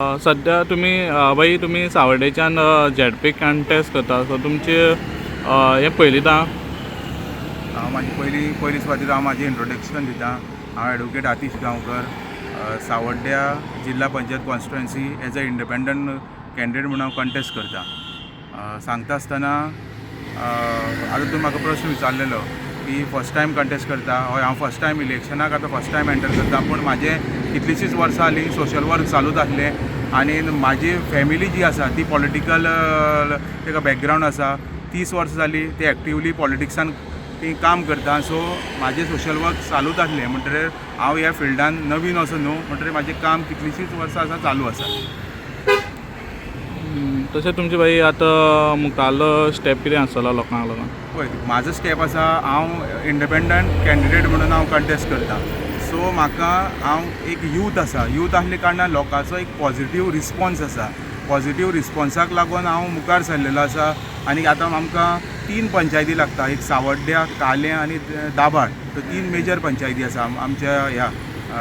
सद्या तुमी बाई, तुमी सावर्डेच्यान झेडपी कंटेस्ट करता, सो तुमचे हें पयलींच आहा. हांव म्हाजी पयली पयली सुवातेर हांव म्हाजें इंट्रोडक्शन दिता. हांव एडवोकेट आतीश गांवकर, सावड्ड्या जिल्हा panchayat constituency as a independent candidate म्हणून हांव कंटेस्ट करता. सांगता आसतना आतां तुमी म्हाका प्रश्न विचारलेलो की फर्स्ट टायम कंटेस्ट करता. हय, हांव फर्स्ट टायम इलेक्शनाक आतां फर्स्ट टायम एंटर करता, पूण म्हाजें कितलींशींच वर्सां जालीं सोशल वर्क चालूच आसलें आनी म्हाजी फॅमिली जी आसा ती पॉलिटिकल ताका बॅकग्रावंड आसा. 30 वर्सां जालीं ते एक्टिवली पॉलिटिक्सान ती काम करता. सो म्हाजें सोशल वर्क चालूच आसलें म्हणटकीर हांव ह्या फिल्डान नवीन असो न्हू, म्हणटकीर म्हाजें काम कितलींशींच वर्सां आसा चालू आसा. तशें तुमचे बाई आतां मुखारलो स्टेप कितें आसतलो लोकांक लागून? पळय, म्हाजो स्टेप आसा, हांव इंडिपेंडंट कॅन्डिडेट म्हणून हांव कंटेस्ट करता. सो म्हाका हांव एक यूथ आसा. यूथ आसले कारणान लोकांचो एक पॉझिटीव रिस्पॉन्स आसा. पॉझिटीव रिस्पॉन्साक लागून हांव मुखार सरलेलो आसा. आनी आतां आमकां तीन पंचायती लागता, एक सावड्ड्या, कालें आनी दाबाळ. त्यो तीन मेजर पंचायती आसा आमच्या ह्या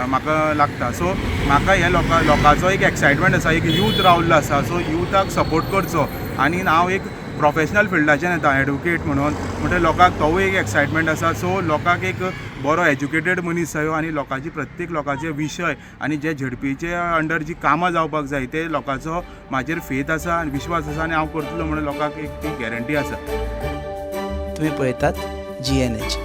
म्हाका लागता. सो म्हाका ह्या लोकांचो एक एक्सायटमेंट आसा, एक यूथ रावल्लो आसा, सो युथाक सपोर्ट करचो. आनी हांव एक प्रोफेशनल फिल्डाच्यान येता एडवोकेट म्हणून, म्हणटकीर लोकांक तोवूय एक एक्सायटमेंट आसा. सो लोकांक एक बरो एज्युकेटेड मनीस जायो आनी लोकांची प्रत्येक लोकांचे विशय आनी जे झेडपीचे अंडर जी कामां जावपाक जाय ते लोकांचो म्हाजेर फेथ आसा आनी विश्वास आसा आनी हांव करतलो म्हणून लोकांक एक ती गॅरंटी आसा. तुम्ही पळयतात जीएनएच.